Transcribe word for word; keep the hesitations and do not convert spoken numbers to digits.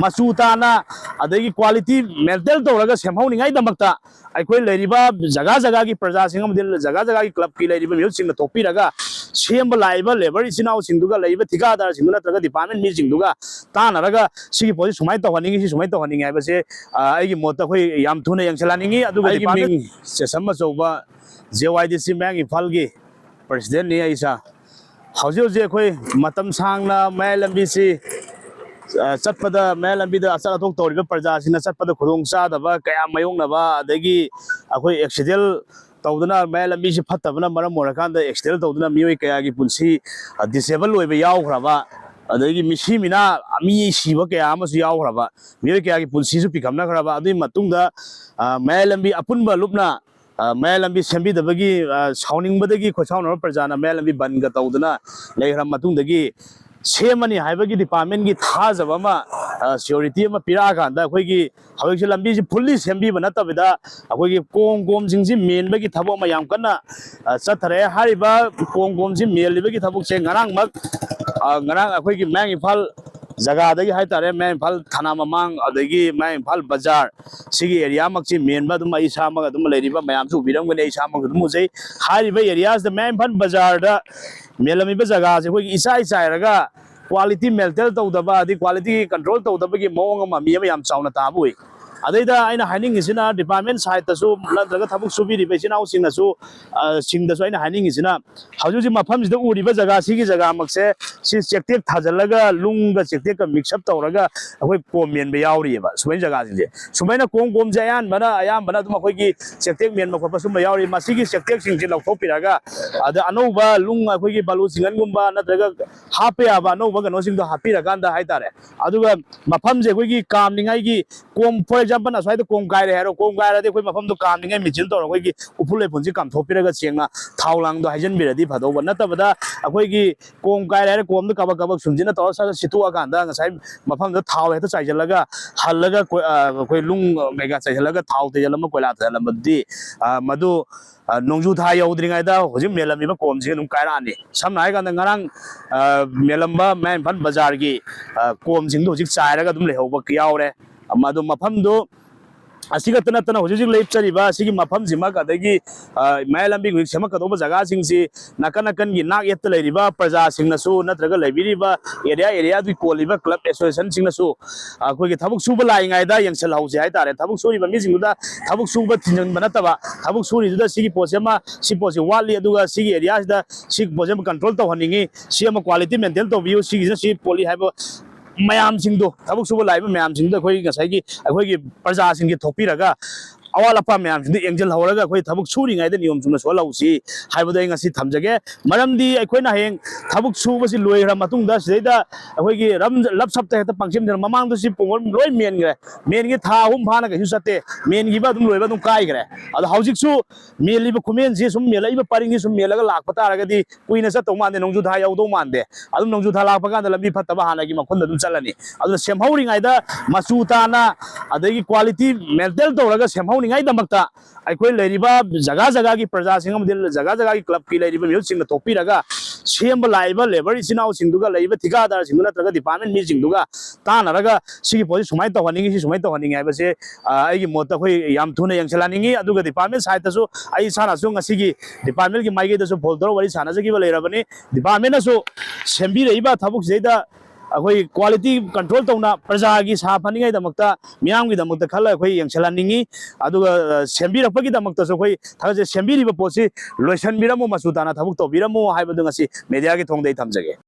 ꯃꯆꯨ ꯇꯥꯅ, ꯑꯗꯒꯤ quality maintain ꯇꯧꯔꯒ ꯁꯦꯝꯍꯧꯅꯤꯡꯉꯥꯏꯗꯃꯛꯇ ꯑꯩꯈꯣꯏ ꯂꯩꯔꯤꯕ ꯖꯒꯥ ꯖꯒꯥꯒꯤ ꯄ꯭ꯔꯖꯥꯁꯤꯡ ꯑꯃꯗꯤ ꯖꯒꯥ ꯖꯒꯥꯒꯤ club ꯀꯤ ꯂꯩꯔꯤꯕ ꯃꯤꯍꯨꯠꯁꯤꯡꯅ ꯊꯣꯛꯄꯤꯔꯒ ꯁꯦꯝꯕ ꯂꯥꯛꯏꯕ labour ꯏꯆꯤꯟ ꯏꯅꯥꯎꯁꯤꯡꯗꯨꯒ, ꯂꯩꯔꯤꯕ ꯊꯤꯀꯥꯗꯥꯔꯁꯤꯡꯗꯨ ꯅꯠꯇ꯭ꯔꯒ department ꯃꯤꯁꯤꯡꯗꯨꯒ ꯇꯥꯟꯅꯔꯒ ꯁꯤꯒꯤ ꯄꯣꯠꯁꯤ ꯁꯨꯃꯥꯏꯅ ꯇꯧꯍꯟꯅꯤꯡꯉꯤ, ꯁꯤ ꯁꯨꯃꯥꯏꯅ ꯇꯧꯍꯟꯅꯤꯡꯉꯤ ꯍꯥꯏꯕꯁꯦ, ꯑ, ꯑꯩꯒꯤ ꯃꯣꯠꯇ ꯑꯩꯈꯣꯏ ꯌꯥꯝ ꯊꯨꯅ ꯌꯦꯡꯁꯤꯜꯍꯟꯅꯤꯡꯉꯤ꯫ ꯑꯗꯨꯒ ꯑꯩꯒꯤ department ꯃꯤꯡ ꯆꯦꯁꯝ ꯑꯆꯧꯕ, J Y D C ꯃꯌꯥꯡ ꯏꯝꯐꯥꯜꯒꯤ president ꯅꯤ ꯑꯩ ꯏꯁꯥ꯫ ꯍꯧꯖꯤꯛ ꯍꯧꯖꯤꯛ ꯑꯩꯈꯣꯏ ꯃꯇꯝ ꯁꯥꯡꯅ ꯃꯌꯥꯏ ꯂꯝꯕꯤꯁꯤ, ꯑ, ꯆꯠꯄꯗ, ꯃꯌꯥꯏ ꯂꯝꯕꯤꯗ ꯑꯆꯠ ꯑꯊꯣꯛ ꯇꯧꯔꯤꯕ ꯄ꯭ꯔꯖꯥꯁꯤꯡꯅ ꯆꯠꯄꯗ ꯈꯨꯗꯣꯡ ꯆꯥꯗꯕ ꯀꯌꯥ ꯃꯥꯌꯣꯛꯅꯕ, ꯑꯗꯒꯤ ꯑꯩꯈꯣꯏ accident ꯇꯧꯗꯨꯅ, ꯃꯌꯥꯏ ꯂꯝꯕꯤꯁꯤ ꯐꯠꯇꯕꯅ ꯃꯔꯝ ꯑꯣꯏꯔꯀꯥꯟꯗ accident ꯇꯧꯗꯨꯅ ꯃꯤꯑꯣꯏ ꯀꯌꯥꯒꯤ ꯄꯨꯟꯁꯤ, ꯑ, disable ꯑꯣꯏꯕ ꯌꯥꯎꯈ꯭ꯔꯕ, ꯑꯗꯒꯤ ꯃꯤꯁꯤ ꯃꯤꯅꯥ, ꯃꯤ ꯁꯤꯕ ꯀꯌꯥ ꯑꯃꯁꯨ ꯌꯥꯎꯈ꯭ꯔꯕ, ꯃꯤꯑꯣꯏ ꯀꯌꯥꯒꯤ ꯄꯨꯟꯁꯤꯁꯨ ꯄꯤꯈꯝꯅꯈ꯭ꯔꯕ꯫ ꯑꯗꯨꯒꯤ ꯃꯇꯨꯡꯗ, ꯑ, ꯃꯌꯥꯏ ꯂꯝꯕꯤ ꯑꯄꯨꯟꯕ ꯂꯨꯞꯅ, ꯑ, ꯃꯌꯥꯏ ꯂꯝꯕꯤ ꯁꯦꯝꯕꯤꯗꯕꯒꯤ, ꯑ, ꯁꯥꯎꯅꯤꯡꯕꯗꯒꯤ ꯈꯣꯏꯁꯥꯎꯅꯕ ꯄ꯭ꯔꯖꯥꯅ ꯃꯌꯥꯏ ꯂꯝꯕꯤ ꯕꯟꯒ ꯇꯧꯗꯨꯅ ꯂꯩꯈ꯭ꯔ ꯃꯇꯨꯡꯗꯒꯤ ꯁꯦꯝꯃꯅꯤ ꯍꯥꯏꯕꯒꯤ department ꯀꯤ ꯊꯥꯖꯕ ꯑꯃ, ꯑ, surety ꯑꯃ ꯄꯤꯔꯛꯑꯀꯥꯟꯗ ꯑꯩꯈꯣꯏꯒꯤ ꯍꯧꯖꯤꯛꯁꯦ ꯂꯝꯕꯤꯁꯤ fully ꯁꯦꯝꯕꯤꯕ ꯅꯠꯇꯕꯤꯗ ꯑꯩꯈꯣꯏꯒꯤ ꯀꯣꯝ ꯀꯣꯝꯁꯤꯡꯁꯤ ꯃꯦꯟꯕꯒꯤ ꯊꯕꯛ ꯑꯃ ꯌꯥꯝ ꯀꯟꯅ, ꯑ, ꯆꯠꯊꯔꯛꯑꯦ꯫ ꯍꯥꯏꯔꯤꯕ ꯀꯣꯝ ꯀꯣꯝꯁꯤ ꯃꯦꯜꯂꯤꯕꯒꯤ ꯊꯕꯛꯁꯦ ꯉꯔꯥꯡꯃꯛ, ꯑ, ꯉꯔꯥꯡ ꯑꯩꯈꯣꯏꯒꯤ ꯃꯌꯥꯡ ꯏꯝꯐꯥꯜ ꯖꯒꯥꯗꯒꯤ ꯍꯥꯏꯇꯥꯔꯦ, ꯃꯌꯥꯡ ꯏꯝꯐꯥꯜ ꯊꯅꯥ ꯃꯃꯥꯡ ꯑꯗꯒꯤ ꯃꯌꯥꯡ ꯏꯝꯐꯥꯜ ꯕꯖꯥꯔ ꯁꯤꯒꯤ area ꯃꯛꯁꯤ ꯃꯦꯟꯕ ꯑꯗꯨꯝ ꯑꯩ ꯏꯁꯥꯃꯛ ꯑꯗꯨꯝ ꯂꯩꯔꯤꯕ ꯃꯌꯥꯝꯁꯨ ꯎꯕꯤꯔꯝꯒꯅꯤ, ꯑꯩ ꯏꯁꯥꯃꯛ ꯑꯗꯨꯝ ꯎꯖꯩ꯫ ꯍꯥꯏꯔꯤꯕ area ꯁꯤꯗ ꯃꯌꯥꯡ ꯏꯝꯐꯥꯜ ꯕꯖꯥꯔꯗ ꯃꯦꯜꯂꯝꯃꯤꯕ ꯖꯒꯥꯁꯦ ꯑꯩꯈꯣꯏꯒꯤ ꯏꯆꯥꯏ ꯆꯥꯏꯔꯒ quality maintain ꯇꯧꯗꯕ, ꯑꯗꯩ quality control ꯇꯧꯗꯕꯒꯤ ꯃꯑꯣꯡ ꯑꯃ ꯃꯤ ꯑꯃ ꯌꯥꯝ ꯆꯥꯎꯅ ꯇꯥꯕ ꯎꯏ꯫ ꯑꯗꯩꯗ ꯑꯩꯅ ꯍꯥꯏꯅꯤꯡꯉꯤꯁꯤꯅ department side ꯇꯁꯨ ꯅꯠꯇ꯭ꯔꯒ ꯊꯕꯛ ꯁꯨꯕꯤꯔꯤꯕ ꯏꯆꯤꯟ ꯏꯅꯥꯎꯁꯤꯡꯅꯁꯨ, ꯑ, ꯁꯤꯡꯗꯁꯨ ꯑꯩꯅ ꯍꯥꯏꯅꯤꯡꯉꯤꯁꯤꯅ ꯍꯧꯖꯤꯛ ꯍꯧꯖꯤꯛ ꯃꯐꯝꯁꯤꯗ ꯎꯔꯤꯕ ꯖꯒꯥꯁꯤꯒꯤ ꯖꯒꯥꯃꯛꯁꯦ ꯁꯤ ꯆꯦꯛꯇꯦꯛ ꯊꯥꯖꯤꯜꯂꯒ ꯂꯨꯡꯒ ꯆꯦꯛꯇꯦꯛꯀ mix up ꯇꯧꯔꯒ ꯑꯩꯈꯣꯏ ꯀꯣꯝ ꯃꯦꯟꯕ ꯌꯥꯎꯔꯤꯑꯕ꯫ ꯁꯨꯃꯥꯏꯅ ꯖꯒꯥꯁꯤꯡꯁꯦ, ꯁꯨꯃꯥꯏꯅ ꯀꯣꯝ ꯀꯣꯝꯁꯦ ꯑꯌꯥꯝꯕꯅ, ꯑꯌꯥꯝꯕꯅ ꯑꯗꯨꯝ ꯑꯩꯈꯣꯏꯒꯤ ꯆꯦꯛꯇꯦꯛ ꯃꯦꯟꯕ ꯈꯣꯠꯄ ꯁꯨꯝꯕ ꯌꯥꯎꯔꯤ꯫ ꯃꯁꯤꯒꯤ ꯆꯦꯛꯇꯦꯛꯁꯤꯡꯁꯦ ꯂꯧꯊꯣꯛꯄꯤꯔꯒ ꯑꯗ ꯑꯅꯧꯕ ꯂꯨꯡ ꯑꯩꯈꯣꯏꯒꯤ ꯕꯥꯂꯨ ꯆꯤꯡꯒꯟꯒꯨꯝꯕ ꯅꯠꯇ꯭ꯔꯒ ꯍꯥꯞꯄ ꯌꯥꯕ ꯑꯅꯧꯕ ꯀꯩꯅꯣꯁꯤꯡꯗꯣ ꯍꯥꯞꯄꯤꯔꯀꯥꯟꯗ ꯍꯥꯏꯇꯥꯔꯦ꯫ ꯑꯗꯨꯒ ꯃꯐꯝꯁꯦ ꯑꯩꯈꯣꯏꯒꯤ ꯀꯥꯝꯅꯤꯡꯉꯥꯏꯒꯤ ꯀꯣꯝ, for ꯑꯦꯛꯖꯥꯝꯄꯜ, ꯑꯁ꯭ꯋꯥꯏꯗ ꯀꯣꯝ ꯀꯥꯏꯔꯦ ꯍꯥꯏꯔꯣ, ꯀꯣꯝ ꯀꯥꯏꯔꯗꯤ ꯑꯩꯈꯣꯏ ꯃꯐꯝꯗꯣ ꯀꯥꯝꯅꯤꯡꯉꯥꯏ ꯃꯦꯆꯤꯟ ꯇꯧꯔꯒ ꯑꯩꯈꯣꯏꯒꯤ ꯎꯐꯨꯜ ꯂꯩꯐꯨꯟꯁꯤ ꯀꯥꯝꯊꯣꯛꯄꯤꯔꯒ ꯁꯦꯡꯅ ꯊꯥꯎ ꯂꯥꯡꯗꯣ ꯍꯩꯖꯤꯟꯕꯤꯔꯗꯤ ꯐꯗꯧꯕ꯫ ꯅꯠꯇꯕꯗ ꯑꯩꯈꯣꯏꯒꯤ ꯀꯣꯝ ꯀꯥꯏꯔꯦ ꯍꯥꯏꯔ ꯀꯣꯝꯗ ꯀꯕꯛ ꯀꯕꯛ ꯁꯨꯝꯖꯤꯟꯅ ꯇꯧꯔꯒ ꯁꯠ ꯁꯠ ꯁꯤꯠꯇꯣꯛꯑꯀꯥꯟꯗ ꯉꯁꯥꯏ ꯃꯐꯝꯗ ꯊꯥꯎ ꯍꯦꯛꯇ ꯆꯥꯏꯁꯤꯜꯂꯒ ꯍꯜꯂꯒ ꯀꯣꯏ-, ꯑ, ꯑꯩꯈꯣꯏ ꯅꯨꯡ ꯀꯩꯀꯥ ꯆꯥꯏꯁꯤꯜꯂꯒ ꯊꯥꯎ ꯇꯩꯁꯤꯜꯂꯝꯕ, ꯀꯣꯏꯂꯥ ꯇꯩꯁꯤꯜꯂꯝꯕꯗꯨꯗꯤ, ꯑ, ꯃꯗꯨ, ꯑ, ꯅꯣꯡꯖꯨ ꯊꯥ ꯌꯧꯗ꯭ꯔꯤꯉꯩꯗ ꯍꯧꯖꯤꯛ ꯃꯦꯜꯂꯝꯃꯤꯕ ꯀꯣꯝꯁꯤꯡ ꯑꯗꯨꯝ ꯀꯥꯏꯔꯛꯑꯅꯤ꯫ ꯁꯝꯅ ꯍꯥꯏꯔꯀꯥꯟꯗ ꯉꯔꯥꯡ, ꯑ, ꯃꯦꯜꯂꯝꯕ ꯃꯌꯥꯏ ꯏꯝꯐꯥꯜ ꯕꯖꯥꯔꯒꯤ, ꯑ, ꯀꯣꯝꯁꯤꯡꯗꯣ ꯍꯧꯖꯤꯛ ꯆꯥꯏꯔꯒ ꯑꯗꯨꯝ ꯂꯩꯍꯧꯕ ꯌꯥꯎꯔꯦ꯫ ꯃꯗꯨ ꯃꯐꯝꯗꯨ ꯑꯁꯤꯈꯛꯇ ꯅꯠꯇꯅ ꯍꯧꯖꯤꯛ ꯍꯧꯖꯤꯛ ꯂꯦꯞꯆꯔꯤꯕ ꯑꯁꯤꯒꯤ ꯃꯐꯝꯁꯤꯃꯛ, ꯑꯗꯒꯤ, ꯑ, ꯃꯌꯥꯏ ꯂꯝꯕꯤ ꯍꯧꯖꯤꯛ ꯁꯦꯝꯃꯛꯀꯗꯧꯕ ꯖꯒꯥꯁꯤꯡꯁꯤ ꯅꯥꯀꯟ ꯅꯥꯀꯟꯒꯤ ꯅꯥꯛ ꯌꯦꯠꯇ ꯂꯩꯔꯤꯕ ꯄ꯭ꯔꯖꯥꯁꯤꯡꯅꯁꯨ ꯅꯠꯇ꯭ꯔꯒ ꯂꯩꯕꯤꯔꯤꯕ ꯑꯦꯔꯤꯌꯥ ꯑꯦꯔꯤꯌꯥꯗꯨꯒꯤ ꯀꯣꯜꯂꯤꯕ ꯀ꯭ꯂꯕ ꯑꯦꯁꯣꯁꯤꯌꯦꯁꯟꯁꯤꯡꯅꯁꯨ ꯑꯩꯈꯣꯏꯒꯤ ꯊꯕꯛ ꯁꯨꯕ ꯂꯥꯛꯏꯉꯩꯗ ꯌꯦꯡꯁꯤꯜꯍꯧꯁꯤ ꯍꯥꯏꯇꯥꯔꯦ꯫ ꯊꯕꯛ ꯁꯨꯔꯤꯕ ꯃꯤꯁꯤꯡꯗꯨꯗ ꯊꯕꯛ ꯁꯨꯕ ꯊꯤꯡꯖꯤꯟꯕ ꯅꯠꯇꯕ, ꯊꯕꯛ ꯁꯨꯔꯤꯗꯨꯗ ꯁꯤꯒꯤ ꯄꯣꯠꯁꯤ ꯑꯃ, ꯁꯤ ꯄꯣꯠꯁꯤ ꯋꯥꯠꯂꯤ, ꯑꯗꯨꯒ ꯁꯤꯒꯤ ꯑꯦꯔꯤꯌꯥꯁꯤꯗ ꯁꯤ ꯄꯣꯠꯁꯤ ꯑꯃ ꯀꯟꯇ꯭ꯔꯣꯜ ꯇꯧꯍꯟꯅꯤꯡꯉꯤ, ꯁꯤ ꯑꯃ ꯀ꯭ꯋꯥꯂꯤꯇꯤ ꯃꯦꯟꯇꯦꯟ ꯇꯧꯕꯤꯌꯨ, ꯁꯤꯒꯤꯁꯤꯅ ꯁꯤ ꯄꯣꯠꯂꯤ ꯍꯥꯏꯕ ꯃꯌꯥꯝꯁꯤꯡꯗꯣ, ꯊꯕꯛ ꯁꯨꯕ ꯂꯥꯛꯏꯕ ꯃꯌꯥꯝꯁꯤꯡꯗꯣ ꯑꯩꯈꯣꯏ ꯉꯁꯥꯏꯒꯤ ꯑꯩꯈꯣꯏꯒꯤ ꯄ꯭ꯔꯖꯥꯁꯤꯡꯒꯤ ꯊꯣꯛꯄꯤꯔꯒ ꯑꯋꯥꯠ ꯑꯄꯥ ꯃꯌꯥꯝꯁꯤꯡꯗꯣ ꯌꯦꯡꯁꯤꯜꯍꯧꯔꯒ ꯑꯩꯈꯣꯏ ꯊꯕꯛ ꯁꯨꯔꯤꯉꯩꯗ ꯅꯤꯌꯣꯝ ꯆꯨꯝꯅ ꯁꯨꯍꯜꯍꯧꯁꯤ ꯍꯥꯏꯕꯗꯣ ꯑꯩ ꯉꯁꯤ ꯊꯝꯖꯒꯦ꯫ ꯃꯔꯝꯗꯤ ꯑꯩꯈꯣꯏꯅ ꯍꯌꯦꯡ ꯊꯕꯛ ꯁꯨꯕꯁꯤ ꯂꯣꯏꯈ꯭ꯔ ꯃꯇꯨꯡꯗ ꯁꯤꯗꯩꯗ ꯑꯩꯈꯣꯏꯒꯤ ꯔꯝ-, ꯂꯞ ꯁꯞꯇ ꯍꯦꯛꯇ ꯄꯪꯁꯤꯟꯗꯅ, ꯃꯃꯥꯡꯗ ꯁꯤ ꯄꯨꯡ ꯂꯣꯏ ꯃꯦꯟꯈ꯭ꯔꯦ, ꯃꯦꯟꯒꯤ ꯊꯥ ꯑꯍꯨꯝ ꯐꯥꯅ ꯀꯩꯁꯨ ꯆꯠꯇꯦ, ꯃꯦꯟꯈꯤꯕ ꯑꯗꯨꯝ ꯂꯣꯏꯕ ꯑꯗꯨꯝ ꯀꯥꯏꯈ꯭ꯔꯦ꯫ ꯑꯗꯣ ꯍꯧꯖꯤꯛꯁꯨ ꯃꯦꯜꯂꯤꯕ ꯈꯨꯃꯦꯟꯁꯤ ꯁꯨꯝ ꯃꯦꯜꯂꯛꯏꯕ ꯄꯔꯤꯡꯁꯤ ꯁꯨꯝ ꯃꯦꯜꯂꯒ ꯂꯥꯛꯄ ꯇꯥꯔꯒꯗꯤ ꯀꯨꯏꯅ ꯆꯠꯇꯧ ꯃꯥꯟꯗꯦ, ꯅꯣꯡꯖꯨ ꯊꯥ ꯌꯧꯗꯧ ꯃꯥꯟꯗꯦ꯫ ꯑꯗꯨꯝ ꯅꯣꯡꯖꯨ ꯊꯥ ꯂꯥꯛꯄ ꯀꯥꯟꯗ ꯂꯝꯕꯤ ꯐꯠꯇꯕ ꯍꯥꯟꯅꯒꯤ ꯃꯈꯨꯟꯗ ꯑꯗꯨꯝ ꯆꯠꯂꯅꯤ꯫ ꯑꯗꯨꯅ ꯁꯦꯝꯍꯧꯔꯤꯉꯩꯗ ꯃꯆꯨ ꯇꯥꯅ, ꯑꯗꯒꯤ ꯀ꯭ꯋꯥꯂꯤꯇꯤ ꯃꯦꯟꯇꯦꯟ ꯇꯧꯔꯒ ꯁꯦꯝꯍꯧꯅꯤꯡꯉꯥꯏꯗꯃꯛꯇ ꯑꯩꯈꯣꯏ ꯂꯩꯔꯤꯕ ꯖꯒꯥ ꯖꯒꯥꯒꯤ ꯄ꯭ꯔꯖꯥꯁꯤꯡ ꯑꯃꯗꯤ ꯖꯒꯥ ꯖꯒꯥꯒꯤ ꯀ꯭ꯂꯕꯀꯤ ꯂꯩꯔꯤꯕ ꯃꯤꯍꯨꯠꯁꯤꯡꯅ ꯊꯣꯛꯄꯤꯔꯒ ꯁꯦꯝꯕ ꯂꯥꯛꯏꯕ ꯂꯦꯕꯔ ꯏꯆꯤꯟ ꯏꯅꯥꯎꯁꯤꯡꯗꯨꯒ ꯂꯩꯔꯤꯕ ꯊꯤꯀꯥꯗꯥꯔꯁꯤꯡꯗꯨ ꯅꯠꯇ꯭ꯔꯒ ꯗꯤꯄꯥꯔꯠꯃꯦꯟ ꯃꯤꯁꯤꯡꯗꯨꯒ ꯇꯥꯟꯅꯔꯒ ꯁꯤꯒꯤ ꯄꯣꯠꯁꯤ ꯁꯨꯃꯥꯏꯅ ꯇꯧꯍꯟꯅꯤꯡꯉꯤ, ꯁꯤ ꯁꯨꯃꯥꯏꯅ ꯇꯧꯍꯟꯅꯤꯡꯉꯤ ꯍꯥꯏꯕꯁꯦ, ꯑ, ꯑꯩꯒꯤ ꯃꯣꯠꯇ ꯑꯩꯈꯣꯏ ꯌꯥꯝ ꯊꯨꯅ ꯌꯦꯡꯁꯤꯜꯍꯟꯅꯤꯡꯉꯤ꯫ ꯑꯗꯨꯒ ꯗꯤꯄꯥꯔꯠꯃꯦꯟ ꯁꯥꯏꯠꯇꯁꯨ ꯑꯩ ꯏꯁꯥꯅꯁꯨ ꯉꯁꯤꯒꯤ ꯗꯤꯄꯥꯔꯠꯃꯦꯟꯒꯤ ꯃꯥꯏꯀꯩꯗꯁꯨ ꯐꯣꯟ ꯇꯧꯔꯒ ꯋꯥꯔꯤ ꯁꯥꯟꯅꯖꯈꯤꯕ ꯂꯩꯔꯕꯅꯤ꯫ ꯗꯤꯄꯥꯔꯠꯃꯦꯟꯅꯁꯨ ꯁꯦꯝꯕꯤꯔꯛꯏꯕ ꯊꯕꯛꯁꯤꯗꯩꯗ ꯑꯩꯈꯣꯏ ꯀ꯭ꯋꯥꯂꯤꯇꯤ ꯀꯟꯇ꯭ꯔꯣꯜ ꯇꯧꯅ ꯄ꯭ꯔꯖꯥꯒꯤ ꯁꯥ ꯐꯅꯤꯡꯉꯥꯏꯗꯃꯛꯇ, ꯃꯤꯌꯥꯝꯒꯤꯗꯃꯛꯇ ꯈꯜꯂ ꯑꯩꯈꯣꯏ ꯌꯦꯡꯁꯤꯜꯍꯟꯅꯤꯡꯉꯤ꯫ ꯑꯗꯨꯒ, ꯑ, ꯁꯦꯝꯕꯤꯔꯛꯄꯒꯤꯗꯃꯛꯇꯁꯨ ꯑꯩꯈꯣꯏ ꯊꯥꯒꯠꯆꯩ꯫ ꯁꯦꯝꯕꯤꯔꯤꯕ ꯄꯣꯠꯁꯤ ꯂꯣꯏꯁꯤꯟꯕꯤꯔꯝꯃꯨ, ꯃꯆꯨ ꯇꯥꯅ ꯊꯕꯛ ꯇꯧꯕꯤꯔꯝꯃꯨ ꯍꯥꯏꯕꯗꯨ ꯉꯁꯤ ꯃꯦꯗꯤꯌꯥꯒꯤ ꯊꯣꯡꯗ ꯑꯩ ꯊꯝꯖꯒꯦ꯫